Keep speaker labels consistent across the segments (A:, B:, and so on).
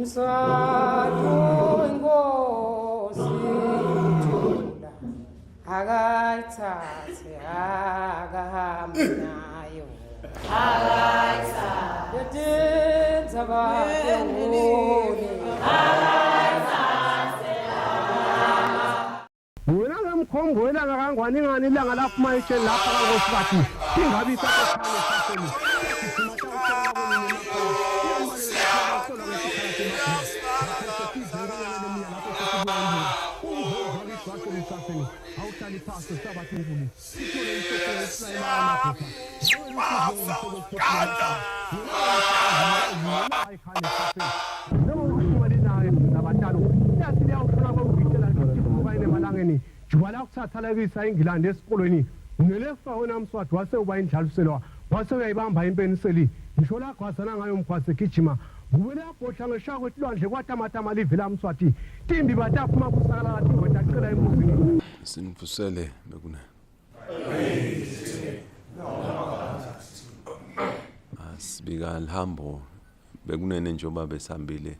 A: Mswati inkosi thula akayithathe akahambe nayo akayithathe letindzaba tehuni.
B: Wena ke mkhombo welanga kangwane ingani ilanga laphuma etsheni lapha kankosikazi ingabe isaqothane esaseni. Awuhlali phasi sabathi nkulu sithole isoko esilayela Jubala kuthatha lakuyisa iNgilandi esikolweni ngelefa wena Mswati wase uba indlaluselwa wase uyayibamba impeniseli ngisho lagwazana ngayo mgwazi egijima kube liyabhodla ngeshako etilwandle kwatamatama live laMswati timbi bataphuma kusakalala tingwe tacela emuzini.
C: Sinivusele bekune. Asibika lihambo bekunene njengoba besihambile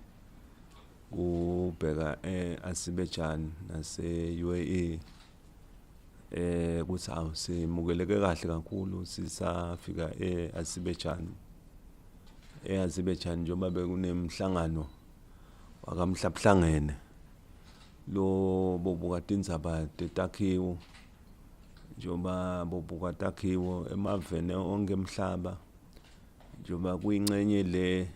C: kubheka e-Azerbaijan nase-UAE ukuthi awu simukeleke kahle kakhulu sisafika e-Azerbaijan. E-Azerbaijan njengoba bekunemhlangano wakamhlabuhlangene lo bobuka tindzaba tetakhiwo njengoba bobuka takhiwo emaveni onke emhlaba njengoba kuyincenye le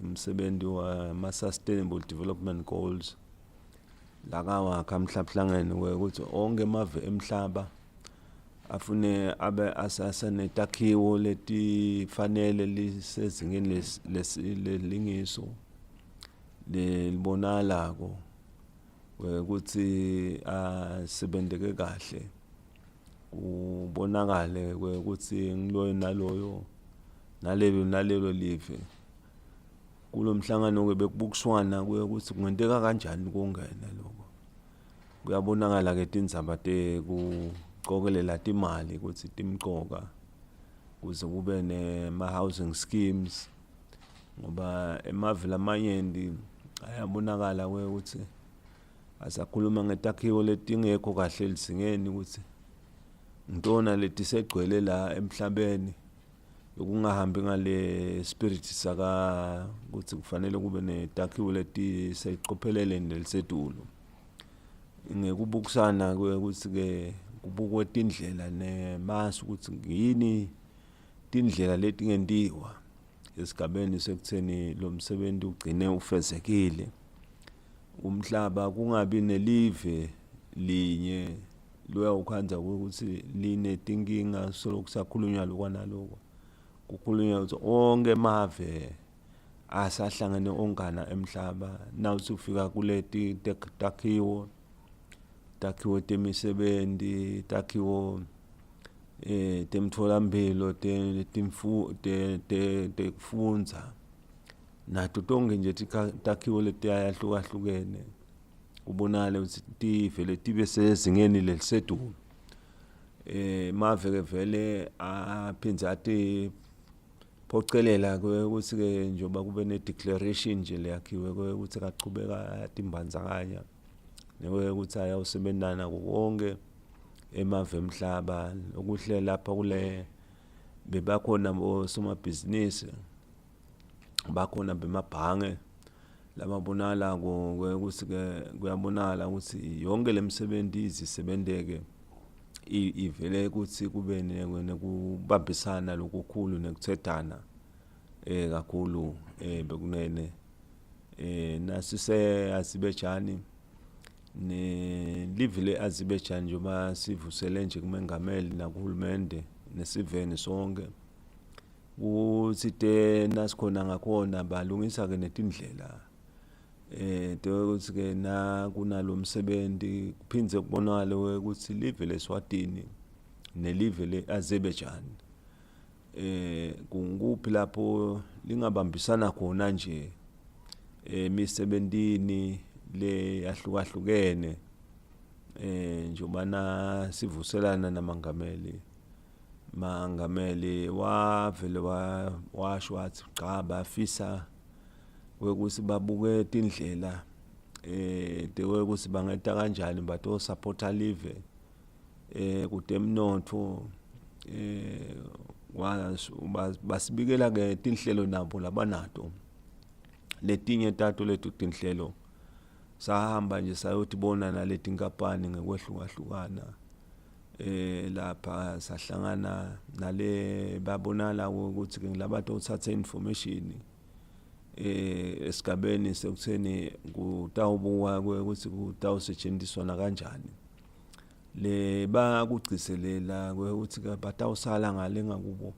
C: umsebenzi wama-sustainable development goals lakawakha mhlabuhlangene ukuthi onke emave emhlaba afune abe asasenetakhiwo letifanele lisezingeni lelingiso lelibonakalako ukuthi asebenteke kahle kubonakale ukuthi ngiloyo naloyo nalelo nalelo live. Kulo mhlangano-ke bekubukiswana kuye ukuthi kungenteka kanjani kungene lokho. Kuyabonakala-ke tindzaba tekucokelela timali kutsi timcoka kuze kube nema-housing schemes ngoba emave lamanyenti ayabonakala ukuthi asakhuluma ngetakhiwo letingekho kahle elizingeni ukuthi ngitona letisegcwele la emhlabeni lokungahambi ngale spirit saka ukuthi kufanele kube netakhiwo letiseqopheleleni lelisetulu. Ngekubukisana ukuthi ke kubukwe tindlela nemasu ukuthi yini tindlela letingentiwa esigabeni sekutheni lo msebenzi ugcine ufezekile. Umhlaba kungabi nelive linye loyawukhandza ukuthi linetinkinga solo kusakhulunywa lokwa nalokwa. Kukhulunywa ukuthi onke emave asahlangene onkana emhlaba nawuthi ufika kuleti takhiwo takhiwo temisebenti takhiwo eh temtfolamphilo tetimfu tekufundza nato tonke nje takhiwo letiyahlukahlukene kubonakale ukuthi tivele tibe sezingeni lelisetulu. Eh mave ke vele aphindze ati phocelela ukuthi ke njengoba kube ne declaration nje leyakhiwe ukuthi kaqhubeka atimbandzakanya nekuthi ayawusebentana konke emave emhlaba okuhle lapha kule bebakhona bosomabhizinisi bakhona bemabhange lababonakala ukuthi ke kuyabonakala ukuthi yonke lemisebenzi izisebenteke ivele ukuthi kube nekubambisana lokukhulu nekuthethana eh kakhulu eh bekunene eh nasise Azerbaijan ne live le Azerbaijan njengoba sivusele nje kumengameli nakuhulumende nesiveni sonke kuthi te nasikhona ngakhona balungisa ke netindlela eh ukuthi ke na kunalomsebenzi kuphindze kubonakale ukuthi live leSwatini nelive leAzerbaijan eh kunguphi lapho lingabambisana khona nje emisebentini le yahlukahlukene eh njengoba na sivuselana namangameli mangameli wavele washo wathi cha bafisa. Kwekutsi babuke tindlela eh tekwekutsi bangeta kanjani batosupporta live eh kutemnotfo eh basibikela ke tinhlelo nabo labanato letinye tato leto tinhlelo sahamba nje sayotibona naletinkampani ngekwehlukahlukana eh lapha sahlangana nale babonala ukuthi ke ngilabatothatha information eh esigabeni sekutheni kutawubuka ukuthi kutawusetshenziswa nakanjani le bakugcizelela ukuthi batawusala ngale ngakubo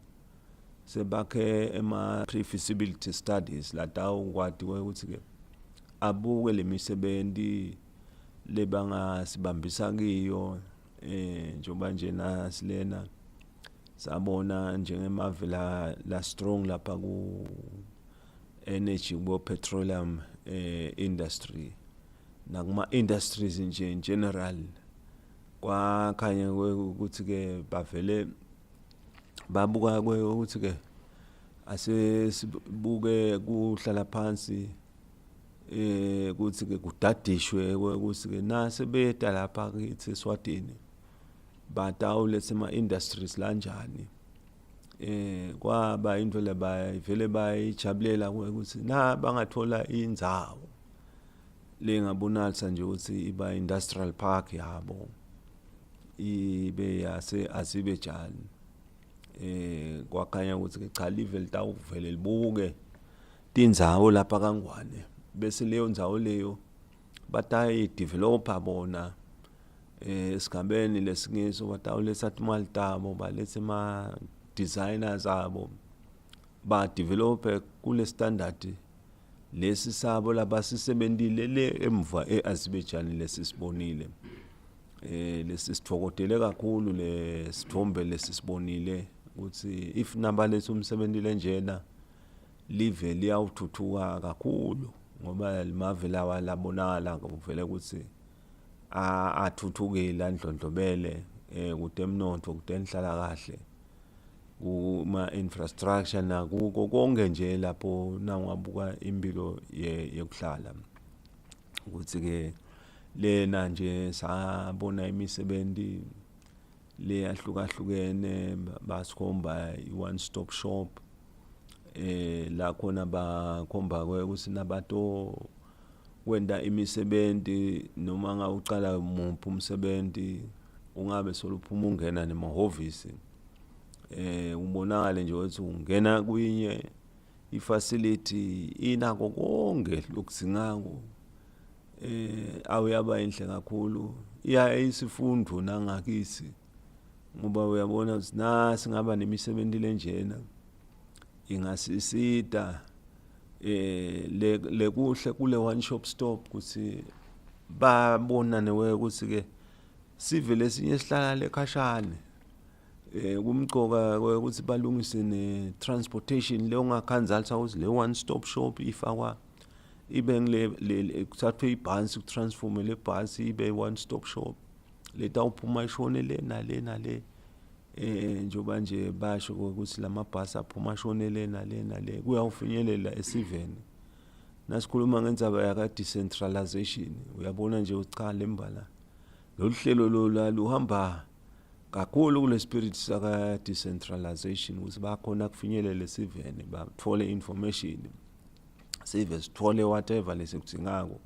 C: sebakhe ema pre-feasibility studies latawukwati ukuthi ke abuke lemisebenzi lebangasibambisa kiyo eh njengoba nje nasilena sabona njengemave la, la strong lapha ku energy kubo petroleum eh, industry nakuma industries nje in general kwakhanya ukuthi ke bavele babuka ukuthi ke ase sibuke kuhlala phansi eh ukuthi ke kudadishwe ukuthi ke nase beta lapha kithi eSwatini batawuletha ema-industries lanjani eh kwaba into lebayivele bayijabulela ukuthi na bangathola indzawo lengabonalisa nje ukuthi iba industrial park yabo ibe yase Azerbaijan eh kwakhanya ukuthi ke cha live litawuvele libuke tindzawo lapha kaNgwane bese leyo ndzawo leyo batayi developer bona eh esigabeni lesingiso batawuletha timali tabo balethe ma designers abo ba develop kule standard lesi sabo labasisebentile le emva eAzerbaijan lesisibonile eh lesi sithokodele kakhulu lesithombe lesisibonile ukuthi if nabaletha umsebenzi lenjena live liyawuthuthuka kakhulu ngoba limave lawa labonakala kuvele ukuthi athuthukile andlondlobele eh kutemnotfo kutenhlala kahle kuma infrastructure nakuko konke nje lapho nawungabuka impilo yekuhlala ukuthi ke lena nje sabona imisebenzi leyahlukahlukene basikhomba i-one stop shop eh la khona bakhomba ukuthi nabato kwenta imisebenzi noma ngawucala muphi umsebenzi ungabe soluphuma ungena nemahhovisi eh ubonakale nje ukuthi ungena kwinye ifacility inako konke lokudzingako eh awuyaba inhle kakhulu iya isifundo nangakithi ngoba uyabona ukuthi nasi ngaba nemisebenzi lenjena ingasisita eh le lekuhle kule one shop stop ukuthi babona newe ukuthi ke sive lesinye sihlala lekhashane eh kumcoka ukuthi balungise ne transportation le ongakhanzalisa ukuthi le one stop shop ifakwa ibe ngile kuthathwe ibhansi kutransforme le bhasi ibe one stop shop letawuphuma ishone le nale nale eh njengoba nje basho ukuthi lamabhasi aphuma ashone le nale nale kuyawufinyelela esiveni nasikhuluma ngendzaba yaka decentralization uyabona nje cha lembala lolu hlelo lola luhamba kakhulu kule spirit saka decentralization ukuthi bakhona kufinyelele esiveni bathole information sive sithole whatever lesikudzingako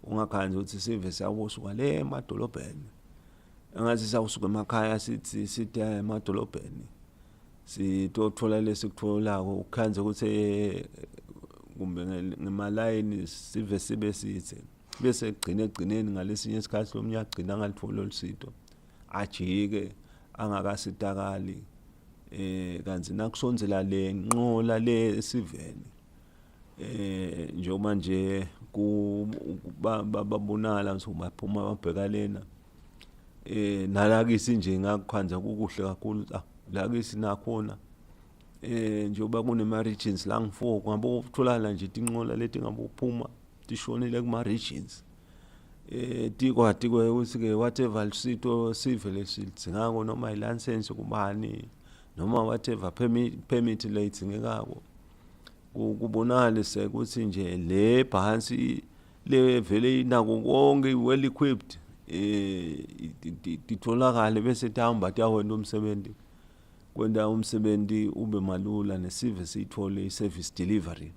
C: ungakhanzi ukuthi sive siyakusuka le emadolobheni engathi sawusuka emakhaya sithi sithi emadolobheni sitothola lesikutholako ukukhanze ukuthi eh, kumbe ngemalayini sive sibe sithe bese egcine egcineni ngalesinye isikhathi lomnye agcina angalitholi lolusito ajike angakasitakali eh kanti nakusondzela le nqola le esiveni eh njengoba nje ku babonakala ukuthi baphuma babheka lena eh nalakisi nje ngakukhanza kukuhle kakhulu ah lakisi nakhona eh njengoba kunema regions la ngi4 ngabe utholana nje tinqola leti ngabe uphuma tishonile kuma regions eh tikwati ukuthi ke whatever lisito sive lesidingako noma ilicense kubani noma whatever permit permit leyidzingekako. Kubonakale sekuthi nje le bhansi le vele inako konke, well equipped, titholakale bese tihamba tiyawenta umsebenzi, kwenta umsebenzi ube malula, nesive siyithole i-service delivery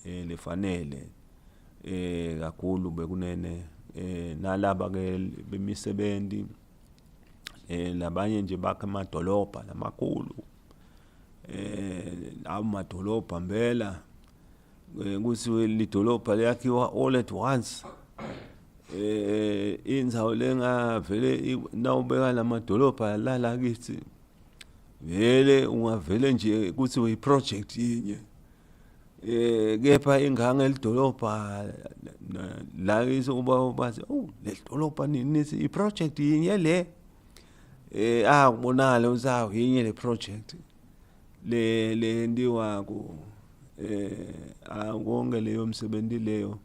C: lefanele kakhulu bekunene. Nalaba ke bemisebenzi, labanye nje bakha amadolobha lamakhulu, lawo madolobha mpela kuthi lidolobha liyakhiwa all at once, indzawo lengavele nawubeka lamadolobha lala kithi vele ungavele nje kuthi uyi-project yinye, kepha ingange lidolobha la kithi uba bathi, "Oh, leli dolobha nithi i-project yinye le?" Akubonakala ukuthi awu, yinye le project le lentiwako. Konke leyo msebenzi leyo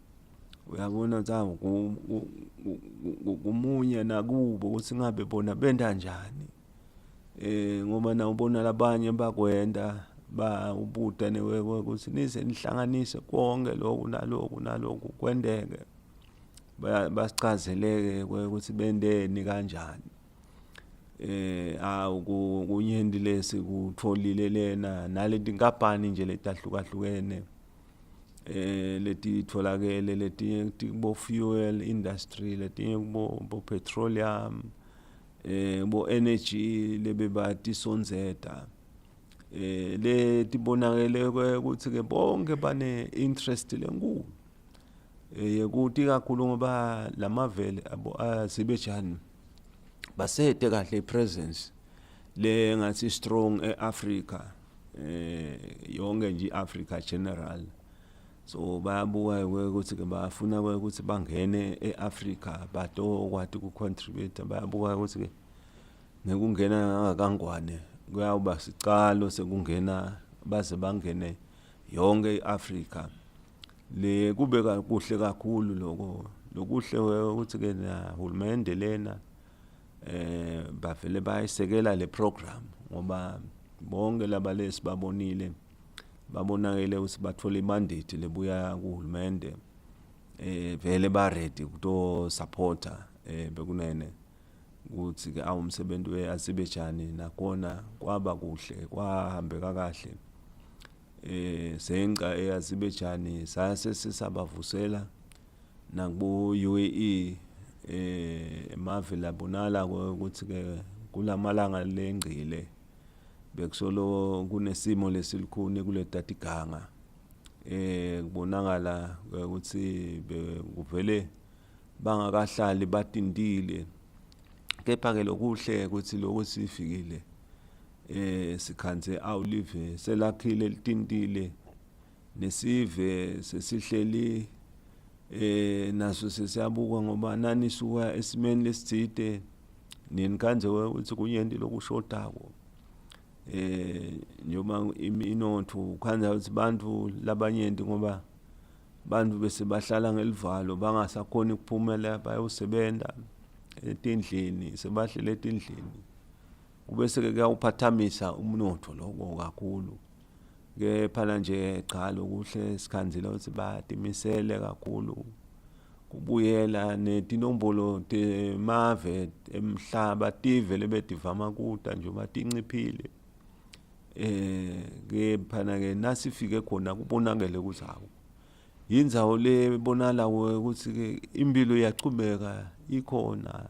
C: uyabona ukuthi awu, kumunye nakubo ukuthi ngabe bona benta njani, ngoba nawubona labanye bakwenta, ba ubuta newe ukuthi nize nihlanganise konke lokhu naloku naloku kwenteke, basichazeleke ukuthi benteni kanjani. Awu, kunyenti lesikutfolile lena naleti nkampani nje letahlukahlukene letitfolakele, letinye kubo fuel industry, letinye kubo bo petroleum, bo energy lebebatisondzeta, letibonakele ukuthi ke bonke bane interest lenkulu yekuti kakhulu, ngoba lamavele abo Azerbaijan basete kahle i-presence le ngathi strong eAfrica, yonke nje iAfrica general. So bayabuka ukuthi ke bafuna ukuthi bangene eAfrica batokwati ku-contribute. Bayabuka ukuthi ke ngekungena ngakangwane kuyawuba sicalo sekungena baze bangene yonke iAfrica le. Kube kuhle kakhulu lokho, lokuhle ukuthi ke nahulumende lena bavele bayisekela le program, ngoba bonke laba lesibabonile babonakele ukuthi bathola i-mandate lebuya kuhulumende, vele ba ready kuto supporta bekunene ukuthi ke awumsebenzi weAzerbaijan nakona kwaba kuhle, kwahambeka kahle. Senca eAzerbaijan sase sisabavusela nakubo UAE, emave labonala ukuthi ke kulamalanga lengcile bekusolo kunesimo lesilukhuni kuletatiganga, kubonakala ukuthi kuvele bangakahlali batintile. Kepha ke lokuhle ukuthi lokhu sifikile sikhandze awulive selakhile litintile, nesive sesihleli naso sesiyabuka, ngoba nanisuka esimeni lesitsite ninikhandze ukuthi kunyenti lokushodako, njengoba inotho ukhandza ukuthi bantfu labanyenti, ngoba bantfu bese bahlala ngelivalo, bangasakhoni ukuphumela bayosebenta etindlini, sebahlele etindlini, kubese ke kuyawuphathamisa umnotho lokho kakhulu. Kepha nje cha, lokuhle sikhandzile ukuthi batimisele kakhulu kubuyela netinombolo temave emhlaba, tive lebetivama kuta njengoba tinciphile, kepha ke nasifike khona kubonakele ukuthi hawu, yindzawo lebonakala ukuthi ke impilo iyachubeka ikhona,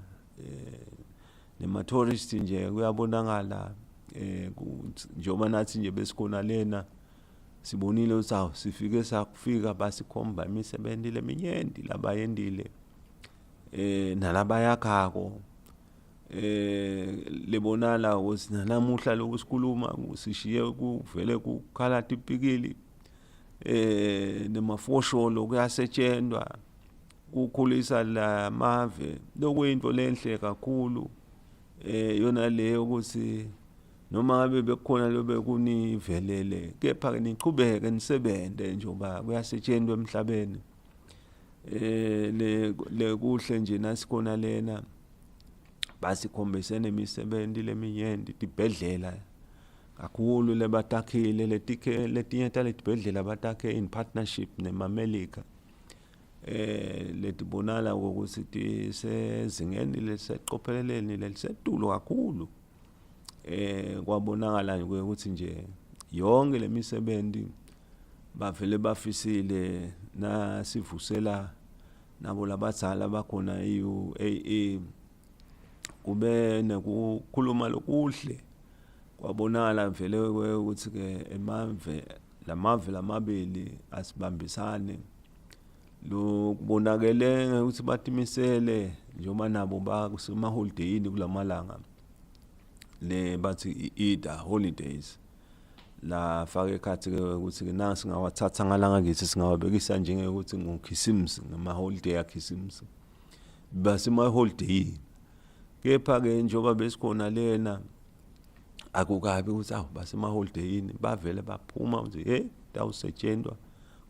C: nema-tourist nje kuyabonakala, njengoba nathi nje besikhona lena sibonile ukuthi awu, sifike sakufika basikhomba imisebenzi leminyenti labayentile nalabayakhako, lebonala ukuthi nanamuhla lokhu sikhuluma sishiye kuvele kukhala tipikili nemafosholo, kuyasetshenzwa kukhulisa lamave, lokuyinto lenhle kakhulu yona leyo, ukuthi noma ngabe bekukhona lobekunivelele, kepha ke nichubeke nisebenze njengoba kuyasetshenzwa emhlabeni. Le lekuhle nje nasikhona lena basikhombise nemisebenzi leminyenti, tibhedlela. Kakhulu lebatakhile letikhe letinye taletibhedlela batakhe in partnership nemaMelika. Eh letibonala ukuthi tisezingeni leliseqopheleleni lelisetulu kakhulu. Eh kwabonakala nje ukuthi nje yonke lemisebenzi bavele bafisile nasivusela nabo labadzala bakhona e-UAE kube nekukhuluma lokuhle kwabonakala vele ukuthi ke emave lamave lamabili asibambisane lokubonakele ukuthi batimisele njengoba nabo bakusemaholideyini kulamalanga le bathi i-Ida holidays lafaka ekhathi ke ukuthi ke nasi singawathatha ngalanga kithi singawabekisa njengekuthi ngukhisimusi ngama-holiday akhisimusi basemaholideyini kepha-ke njengoba besikhona lena akukabi ukuthi awu basemaholideyini bavele baphuma ukuthi hey tawusetshentwa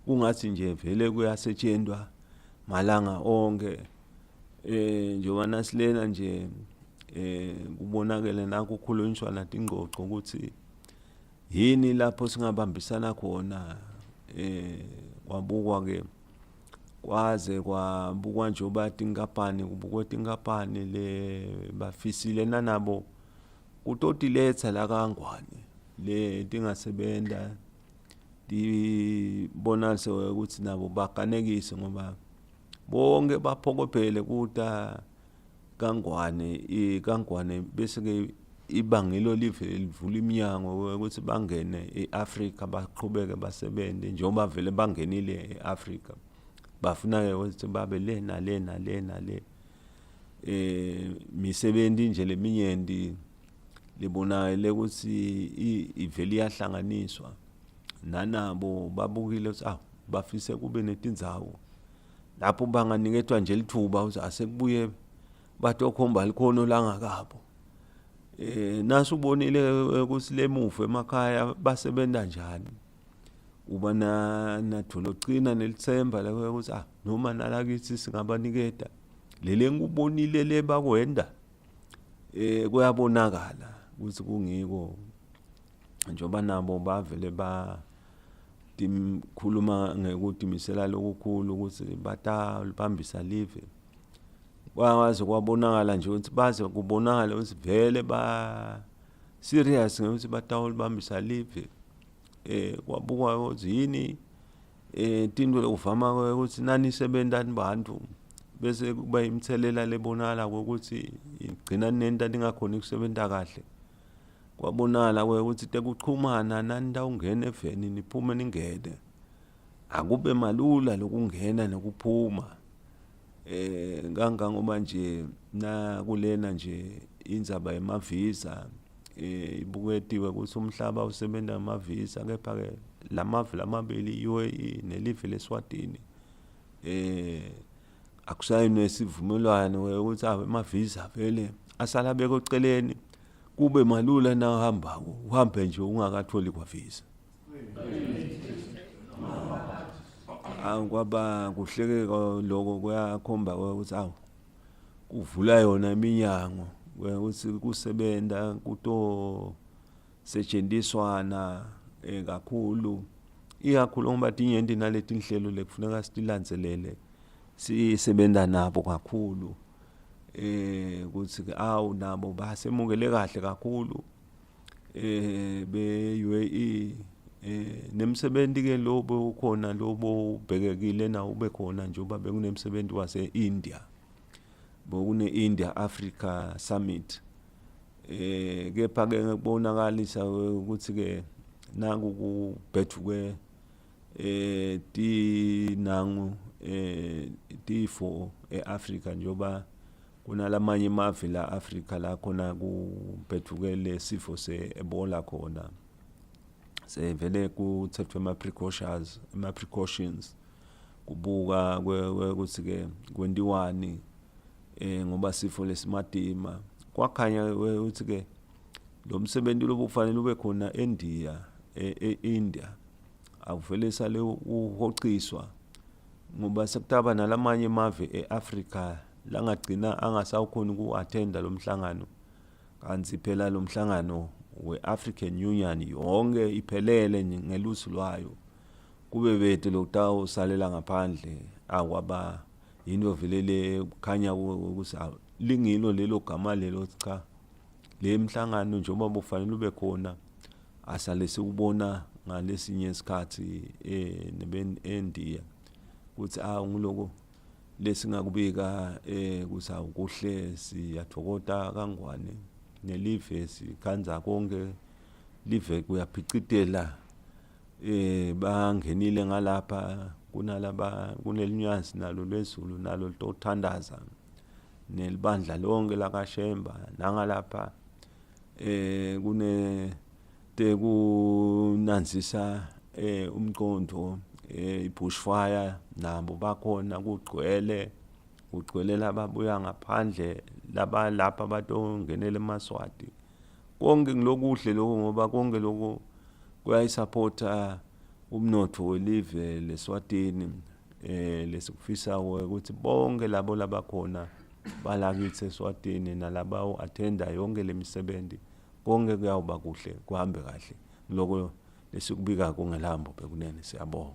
C: kungathi nje vele kuyasetshentwa malanga onke eh njengoba nasilena nje eh kubonakele nakukhulunyiswa natingxoxo ukuthi yini lapho singabambisana khona eh kwabukwa ke kwaze kwabukwa njengoba tinkampani kubukwe tinkampani le bafisile nanabo kutotiletsa la kaNgwane le tingasebenta tibonalise ukuthi nabo baganekise ngoba bonke baphokophele kuta kaNgwane kaNgwane bese ke ibangelo live livula iminyango ukuthi bangene eAfrika baqhubeke basebenze njengoba vele bangenile eAfrika bafuna ke ukuthi babe le nale nale nale eh misebenzi nje leminyenti libonakele ukuthi ivele iyahlanganiswa nanabo babukile ukuthi awu bafise kube netindzawo lapho banganiketwa nje lithuba ukuthi asekubuye batokhomba likhono langakabo eh nasubonile ukuthi lemuva emakhaya basebenza njani uba na nadolocina nelithemba ukuthi ah noma nalakithi singabaniketa leli engikubonile le bakwenda eh kuyabonakala ukuthi kungiko njengoba nabo bavele ba timkhuluma ngekutimisela lokukhulu ukuthi batalibambisa live kwaze kwabonakala nje ukuthi baze kubonakala ukuthi vele ba serious ngokuthi batawulibambisa live eh kwabukwa ukuthi yini eh tinto lokuvama ukuthi nanisebenta nibantu bese kuba imithelela lebonakala ukuthi igcina nenta ningakhoni ukusebenta kahle kwabonakala ukuthi tekuchumana nanitawungena eveni niphume ningene akube malula lokungena nokuphuma eh kangangoba nje na kulena nje indzaba yemavisa eh ibuketiwe ukuthi umhlaba usebenza ngamavisa kepha ke lamave lamabili UAE nelive leSwatini eh akusayinwe isivumelwano ukuthi amavisa vele asala bekoceleni kube malula na uhambako uhambe nje ungakatholi kwavisa Awu kwaba kuhleke lokho kuyakhomba ukuthi awu kuvula yona iminyango ukuthi kusebenza kuto setshenziswana eh, kakhulu ikakhulu ngoba tinyenti naletinhlelo lekufuneka sitilandzelele sisebenza nabo kakhulu eh ukuthi awu nabo basemukele kahle kakhulu eh be UAE eh nemsebenzi ke lo bewukhona lo bowubhekekile na ube khona njengoba bekunemsebenzi wase India bokune India Africa Summit eh kepha ke ngikubonakalisa ukuthi ke naku kubhethuke eh tinangu eh tifo eAfrica njengoba Kunalamanye emave la Africa la khona kubheduke lesifo se-Ebola khona. Sevele kuthethwe ama-precautions, ama-precautions kubuka ukuthi ke kwentiwani eh ngoba sifo lesimatima. Kwakhanya ukuthi ke lo msebenzi lobufanele ube khona eNdiya e-India awuvele sale uhoxiswa ngoba sekutaba nalamanye emave e-Afrika langagcina angasawukhoni uku-attenda lo mhlangano kanti phela lo mhlangano we-African Union yonke iphelele ngelusu lwayo kube bete lokutawusalela ngaphandle akwaba yinto vele le kukhanya ukuthi lingilo lelo gama lelo cha le mhlangano njengoba bufanele ube khona asale siwubona ngalesinye isikhathi eh neben eNdiya ukuthi ah ngiloko lesingakubika eh ukuthi awukuhle siyathokoda kangwane nelive sikhanza konke live kuyaphicitela eh bangenile ngalapha kunalaba kunelinyansi nalo lwezulu nalo litothandaza nelibandla lonke lakaShemba nangalapha eh kune tekunanzisa eh umqondo eh ibushfire nabo bakhona kugcwele kugcwele lababuya ngaphandle laba lapha batongenela emaswati konke ngilokuhle lokho ngoba konke lokho kuyayisupporta umnotho welive leSwatini eh lesikufisa ukuthi bonke labo labakhona balakithi eSwatini nalaba attenda yonke lemisebenzi konke kuyawuba kuhle kuhambe kahle lokho lesikubika kungelambo bekunene siyabonga.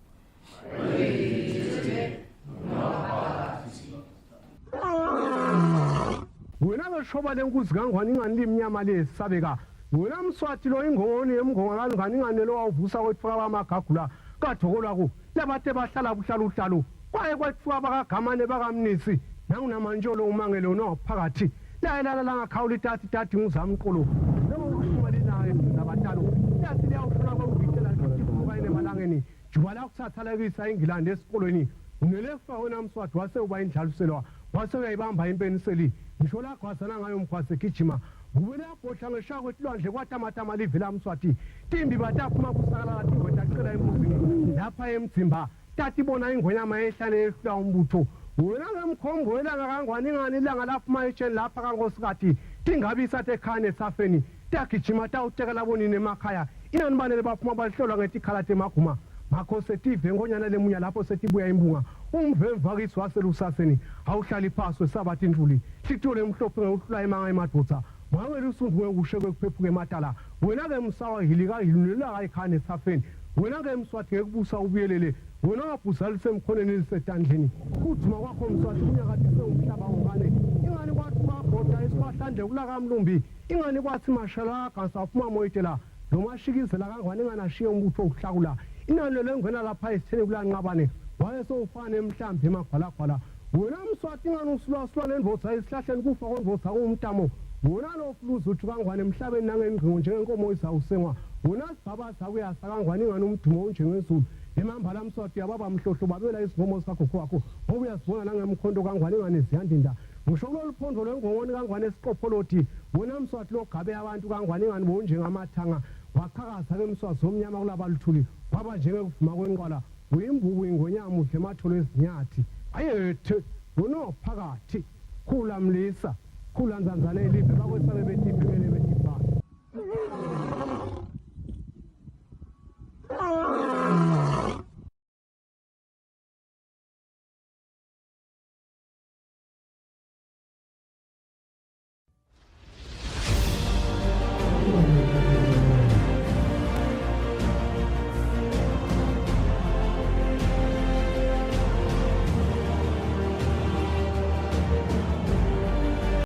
B: Wena ngeshoba lenkuzi kangwane ingani limnyama lesabeka wena mswati lo ingongoni yemngonga kangane ingane lo wawuvusa kwetfuka bamagagula kathokolwa ku labate bahlala buhlala uhlalo kwaye kwetfuka bakagamane bakamnisi nangunamantsholo umangele unophakathi layelala langakhawula itati tati nguzamqulu njengokushuma linayo nabatalo yathi liyawushona kwekuvitela lifuka inemalangeni juba lakuthatha lakuyisa ingilandi esikolweni unelefa wena mswati wase uba indlaluselwa wase uyayibamba impeniseli ngisho lagwazana ngayo mgwazi egijima ngubele yabhodla ngeshako etilwandle kwatamatama live lamswati timbi bataphuma kusakalala tingwe tacela embuzini lapha emdzimba tatibona ingwenyama yehlane yehlula umbutho wena ngemkhombo welanga kangwane ingani ilanga laphuma etsheni lapha kankosikati tingabi isatekhaya nesafeni tagijima tawutekela bonini emakhaya inani banele baphuma balihlolwa ngetikhala temaguma ngakho setive enkonyana lemunya lapho setibuya imbunga umvemvakisi waselusaseni awuhlali phasi wesabathi intfuli hlitolo emhlophe ngekuhlula emanga emadvodza mwawela usundvu ngekushe kwekuphephuka ematala wena-ke msawa hilika hilunelaka ekhaya nesafeni wena-ke mswati ngekubusa ubuyelele wena wabhuza lisemkhoneni lisetandleni kuduma kwakho mswati kunyakatise umhlaba wonkane ingani kwathi kwabhoda esikwahlandle kulakamlumbi ingani kwathi mashala agansa aphuma moyitela nomashikizela kangwane ingani ashiye umbutho wokuhlakula inani lelo engena lapha esitheni kulanqabane wayesowufana emhlambi emagwalagwala wena mswati ingani usulwasulwa nendvodza esihlahleni kufa kwendvodza kuwumtamo wena lofuluza uthi kangwane emhlabeni nangengcingo njengenkomo izawusengwa wena sibhabaza kuyasa kangwane ingani umdumo unjengezulu emambala mswati uyababa mhlohlo babela izinkomo zikagogo wakho ngoba uyazibona nangemkhonto kangwane ingane ziyandinda ngisho kulolu phondo lwengongoni kangwane esiqopholothi wena mswati logabe abantu kangwane ingani bowunjengamathanga waqhakaza-ke mswazi omnyama kulabaluthuli waba njengekuvuma kwenqwala uyimbuku ingonyama udle ematholo ezinyathi ayethe unophakathi khula mlisa khula nzanzane elive bakwesabe bethi ibhekele bethi ibhaka.